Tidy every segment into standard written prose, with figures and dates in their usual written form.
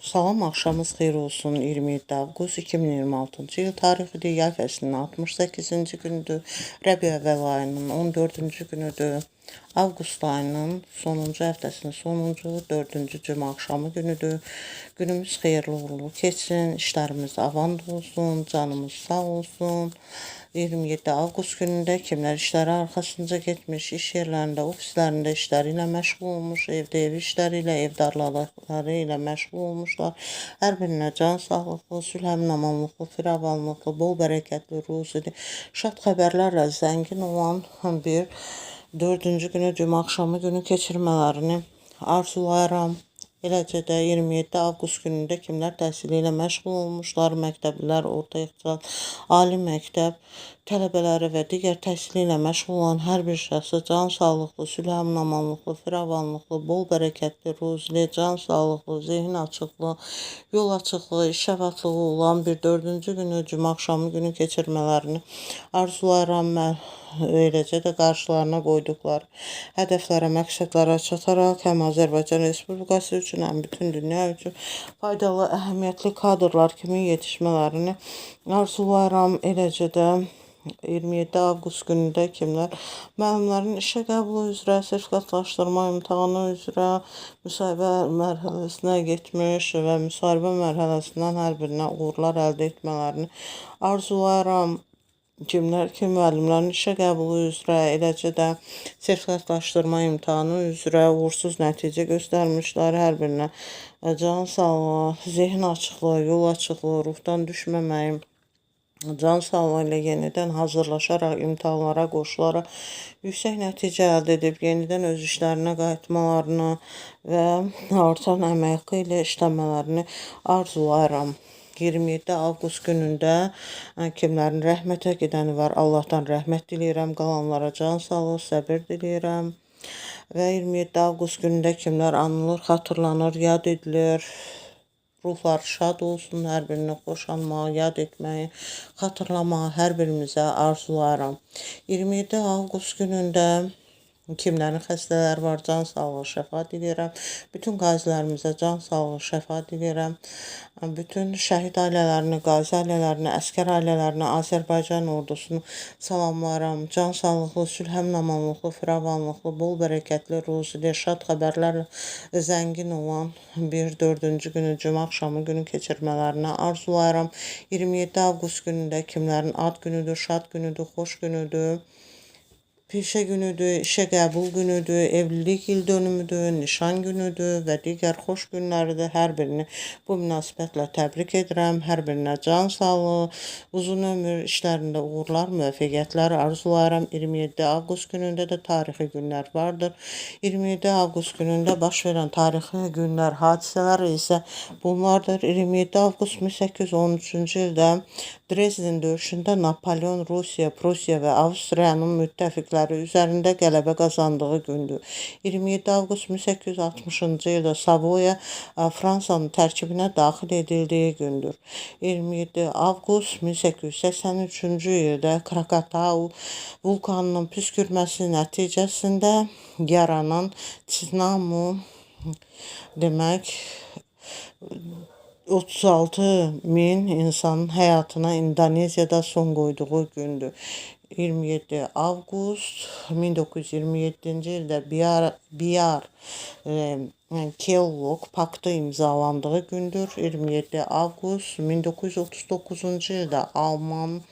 Salam, axşamınız xeyir olsun. 27 avqust 2026-cı il tarixidir. Yay fəslinin 68-ci günüdür. Rəbiəvvəl ayının 14-cü günüdür. Avqust ayının sonuncu həftəsinin sonuncu, 4-cü cümə axşamı günüdür. Günümüz xeyirli uğurlu keçsin, işlərimiz avant olsun, canımız sağ olsun. 27 avqust günündə kimlər işləri arxasınca getmiş, iş yerlərində, ofislərində işləri ilə məşğul olmuş, evdə ev işləri ilə, evdarları ilə məşğul olmuşlar. Hər birinə can sağlıqlı, sülh əmin-amanlıqlı, firavanlıqlı, bol bərəkətli, ruzili, şad xəbərlərlə zəngin olan bir dördüncü günü, cümə axşamı günü keçirmələrini arzulayıram. Eləcə də 27 avqust günündə kimlər təhsili ilə məşğul olmuşlar, məktəblilər, orta ixtisas, ali məktəb tələbələri və digər təhsili ilə məşğul olan hər bir şəxsə can sağlıqlı, sülh əmin-amanlıqlı, firavanlıqlı, bol bərəkətli, ruzili, can sağlıqlı, zehin açıqlı, yol açıqlığı, iş şəfatlığı olan bir dördüncü günü, cümə axşamı günü keçirmələrini arzulayıram. Mən eləcə də qarşılarına qoyduqları hədəflərə, məqsədlərə çataraq həm Azərbaycan Respublikası üçün, həm bütün dünya üçün faydalı, əhəmiyyətli kadrlar kimi yetişmələrini arzulayıram. Eləcə də 27 avqust günündə kimlər müəllimlərin işə qəbulu üzrə, sertifikatlaşdırma imtahanı üzrə müsahibə mərhələsinə getmiş və müsahibə mərhələsindən hər birinə uğurlar əldə etmələrini arzulayıram. Kimlər ki, müəllimlərin işə qəbulu üzrə, eləcə də sertifikatlaşdırma imtahanı üzrə uğursuz nəticə göstərmişlər. Hər birinə can sağlığı, zehin açıqlığı, yol açıqlığı, ruhdan düşməməyi, can sağlığı ilə yenidən hazırlaşaraq imtahanlara qoşularaq yüksək nəticə əldə edib yenidən öz işlərinə qayıtmalarını və artan əmək haqqı ilə işləmələrini arzulayıram. 27 avqust günündə kimlərin rəhmətə gedəni var, Allahdan rəhmət diləyirəm, qalanlara can sağlığı, səbir diləyirəm. Və 27 avqust günündə kimlər anılır, xatırlanır, yad edilir, ruhları şad olsun, hər birini xoş anmağı, yad etməyi, xatırlamağı hər birimizə arzulayıram. 27 avqust günündə kimlərin xəstələri var, can sağlığı, şəfa diləyirəm. Bütün qazilərimizə can sağlığı, şəfa diləyirəm. Bütün şəhid ailələrini, qazi ailələrini, əsgər ailələrini, Azərbaycan ordusunu salamlayıram. Can sağlıqlı, sülh əmin-amanlıqlı, firavanlıqlı, bol bərəkətli, ruzili, şad xəbərlərlə zəngin olan bir dördüncü günü, cümə axşamı günü keçirmələrini arzulayıram. 27 avqust günündə kimlərin ad günüdür, şad günüdür, xoş günüdür, peşə günüdür, işə qəbul günüdür, evlilik il dönümüdür, nişan günüdür və digər xoş günləridir. Hər birini bu münasibətlə təbrik edirəm. Hər birinə can sağlığı, uzun ömür, işlərində uğurlar, müvəffəqiyyətlər arzulayıram. 27 avqust günündə də tarixi günlər vardır. 27 avqust günündə baş verən tarixi günlər, hadisələr isə bunlardır. 27 avqust 1813-cü ildə Drezden döyüşündə Napoleon Rusiya, Prussiya və Avstriyanın müttəfiqləri üzərində qələbə qazandığı gündür. 27 avqust 1860-cı ildə Savoya Fransanın tərkibinə daxil edildiyi gündür. 27 avqust 1883-cü ildə Krakatau vulkanının püskürməsi nəticəsində yaranan tsunami, demək, 36 min insanın həyatına İndoneziyada son qoyduğu gündür. 27 avqust 1927-ci ildə Biyar Kellogg paktı imzalandığı gündür. 27 avqust 1939-cu ildə Alman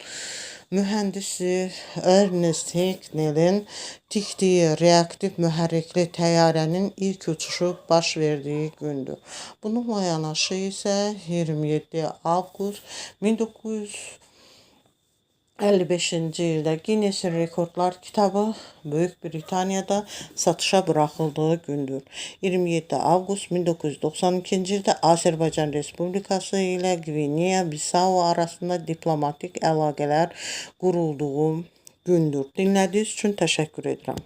mühəndisi Ernest Heckel'in tikdiyi reaktiv mühərrikli təyyarənin ilk uçuşu baş verdiyi gündür. Bununla yanaşı isə 27 avqust 1955-ci ildə Guinness Rekordlar kitabı Böyük Britaniyada satışa buraxıldığı gündür. 27 avqust 1992-ci ildə Azərbaycan Respublikası ilə Qvineya-Bissau arasında diplomatik əlaqələr qurulduğu gündür. Dinlədiyiniz üçün təşəkkür edirəm.